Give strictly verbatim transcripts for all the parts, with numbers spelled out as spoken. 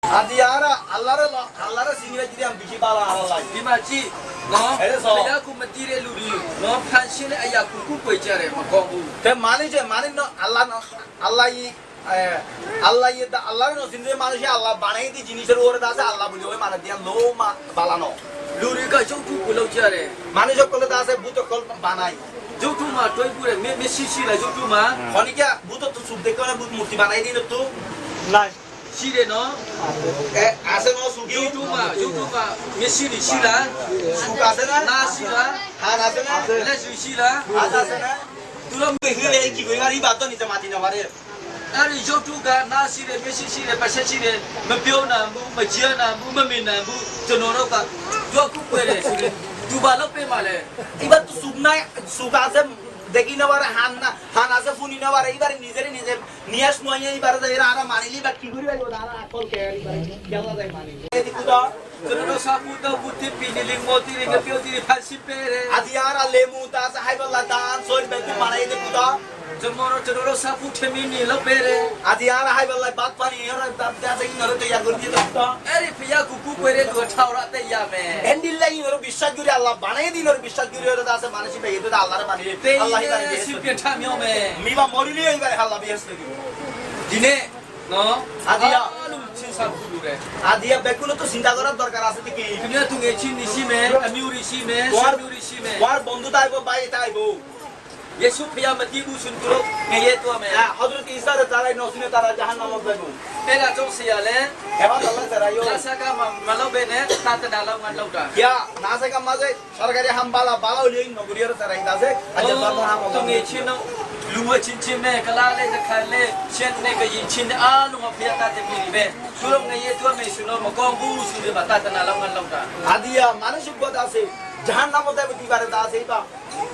Aijja añára Allaré lo-, Allaré sini faijjí de am beci bála añára lage. Bimaci, no? Ere so. Aya ku matire luri, no, fansine aya ku ku koi care, ma kobu. Te manúic, manúic no, Allah no, Allah i, eh, Allah i da, Allaré no sini de manúic Allah banai di jinisor uore de asé, Allah buli oi mane diyan lo ma bála no. Luri ka sou ku kulau care. Manúic okkole de asé, but okkol banai. Joutu ma, toi pure, me, me sisi la, joutu ma. Honikiya, but to suk dekho na, but murti banai di no to. Nai. Sire no? E, asé no, suk. Yutuma, yutuma, mesiri sira. Suk asé na? Na sira. Han asé na? Lesu sira. Han asé na? Turo mehile ki goi mari bato nite mati no fare. Ari yotu ga na sire, mesi sire, pase sire, mepio na bu, mejia na bu, memi na bu, tonoro ga. Yo ku kuere sire. Tuba lo pe male. Ibar to suk nai, suk asé, deki no fare, han na, han asé, funi no fare, ibar nizere nize Niyas no aiyé, ibare zaiyóre añára manilé iba ki gorí faribo, añára akol ke ar ibare kiyólla zai manilé. Edi kuda. Tonoro sapu da buti pinili moti ringa piyotiri fansi pere. Aijja añára lemu ta asé háibolla dan sóil beggún banai de kuda. Tonoro, tonoro sapu themi nilo pere. Aijja añára háibolla bát fani iñóre dab de asé iñóre toiyar gorí diye de kuda. Eri piya kuku pere duwa thaura te yame. Endilla iñóre biccác gorí Allah banai de iñóre biccác gorí ore de asé manúic iba iye de Allah re mani. Te Allah iye ibare de biye. Sipe thami ome. Miba morile ibare Allah biye. Dine, no? Aijja. Alum cin sab guru re. Aijja beggúnottú sinta gorar dorkar asé de ki? Duniya tunge cin nisi me, ami uri si me, tuáñr, sami uri si me. Tuáñr bondú taibo, bái taibo. Yesu piyamati bu sun turo, ngeye tuame. Ah, Hozrot Isa re tara no sine tara jahannamot zaibo. Era jong siyale. Ebar Allah tara yo. Nasa ka ma-, malo bene, tate nala ngan lauta. Ya, nasa ka maze Sorkari ham bála, bála óile no gorí ore tara ita asé. Aijja oh, bála ham tumi óile. Cin no, luwa cin cin ne, kala le, kala le, cin ne, ka yin cin ne, a, luwa piya ta te miri be. Tulung ne ye tuwa me suno, ma kong bu su de ba ta ta na lam ngan lam ta. Aijja, manúic uggwá de asé, jahannamot zaibo de ibare de asé, iba.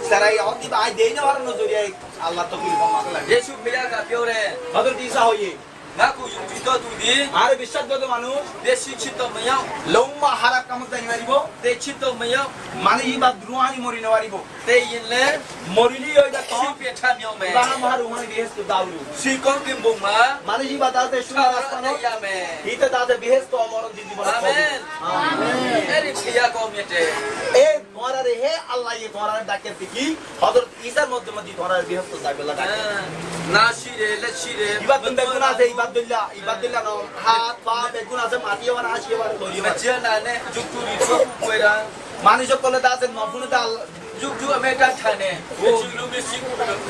Tara ye hot diba, ai dei no fare no zoriya, Allah to kiri koma kala. Yesu piya ka piore. Hozrot Isa hoiye. Naku yumjito tudi. Añáre biccác goijjó de manúic. De siccito maiyo. Lomba háraf kamot zai no faribo. De cito maiyo. Manúic iba duwani mori no faribo. De yinle. Morile ói zatto. Sipe thamiyo me. Iba ham hár ruhani bihesto dauru. Sikon kimbuma. Manúic iba dase cúnar asmano. Yame. Ite dase bihesto moron di dibo. Amen. Amen. Eri piya komete. E tuáñrare he Allah ye tuáñrare dakke deki. Hozrot Isar modde modde tuáñra bihesto zaibolla dake. Há, na sire, le sire. Ibar tun beggún asé, ibar dóilla, ibar dóilla no, hát, pá, beggún asé, mati ebar, aci ebar, lori ebar. Majiya nane, jukturi, juku kuera. Manúic ókkole de asé, no fune de Allah. Juktu ame tan thane. O. Juktu ame siku.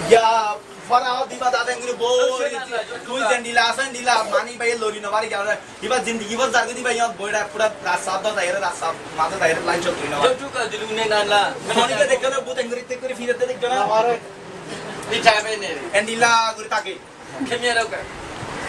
Ya, fara diba de asé, enguri boi. Tui zendilla asé, endilla, mani bai lori no fari, Iba zindigi bór zargói diba iyót boiçá pura rasta dó zaiyóre rasta mazé zaiyóre lain cót gorí no. Dóttu ka dulung ne nana. Monike dekó na bút engori tek gorí firette dekó na. Amare. Ni thaibe ne. Endilla gorí táke. Kemiyara ka.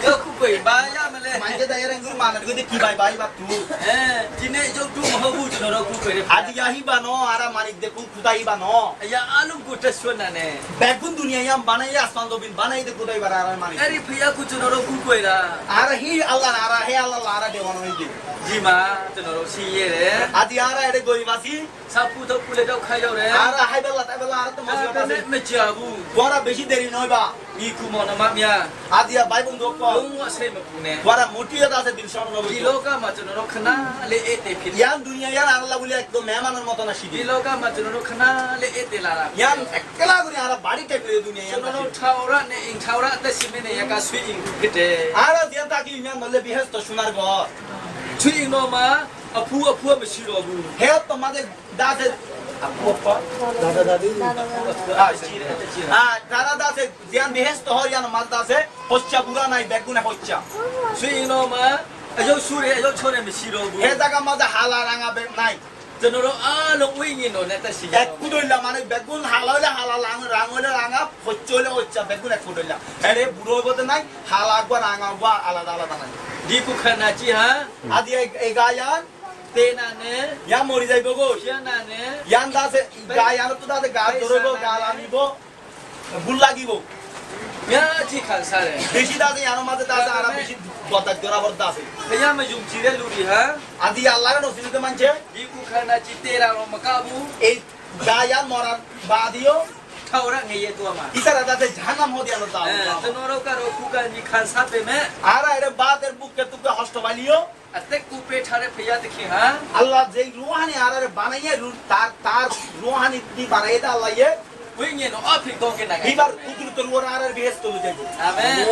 Yo kúkoi bái amale. Maze zaiyóre engori manar gorí de ki bái bái ba tu. Hé, tine yo tu moho bút noro kúkoi re. Aijja híba no ara manik de kú Kúda iba no. Ya alum gute suena ne. Beggún duniya iyan banaiye, asman zobin banaiye de kúda iba ara mani. Eri fiya kucu noro kúkoi ra. Ara hí Allah na, ara hé Allah la, ara dewan óiye de. Ji ma, te noro siye re. Aijja ara ere gorib asi. Sapu to kule dau khai dau re. Ara háiballa, táiballa, ara to mosibot asi. Me, me jabu. Tuáñra beci deri no óiba. Iku mona ma miya. Aijja bái bondú ókkol. Lung wa sei ma kune. Tuáñra moti yat asé dil sómon óibo. Dilo ka majonoro khana le ete fil. Iyan duniya iyan Allah buli ekdom mehemanor moton asé de. Dilo ka majonoro khana le ete lara. Iyan ekkela gori ara bari thek óiye duniya iyan. Jonoro thaura ne ing thaura te sime ne yaka sui ing kete. Ara diyan taki iyan nole bihesto sunar gor. Sui ing no ma apu apu ma siro bu. He to made Dase, apu apa? Dada dadi. Ah, ah, tara dase, ziyan bihesto hor iyan maz dase, hoicca bura nai, beggune hoicca. Sui ino ma, ejo sure, ejo chore mi siro bu. He zaga maze hala ranga be-, nai. Tenoro alo uingi no neta siya. Ek kudoilla mane beggun hala oile hala, lang-, rang oile ranga, hoicca oile hoicca, beggun ek kudoilla. Ere buro oibo de nai, hala gua ranga gua alada alada nai. Di ku khana chi ha? Adi e, e gayan, Te nane. Yan mori zaibo goi. Siya nane. Yan dase, ga yan to dase, ga doroibo, ga lamibo. Gul lagibo. Ya, ji khan sare. Beci dase, yan maze dase, ara beci bodak dora bor dase. Te ya me jum chire luri, ha? Adi Allah no sinu de manche. Di ku khana chi tera ro makabu. Ei ga yan morar badiyo. Thaura ngeye to ama. Isara dase jahannam hodi Allah ta. Eh, to noro karo ku ga ni khan sa pe me. Ara ere bater bukke tukke hosto baliyo. Até kupe thare pheya dekhi, ha? Allah zei ruhani añárare banaiyé, ru-, tar, tar ruhani di banaiyé de Allah ye. Uingin o phik dongke naga. Ibar kudrotor uore añárare behestot loi zaibo. Amen.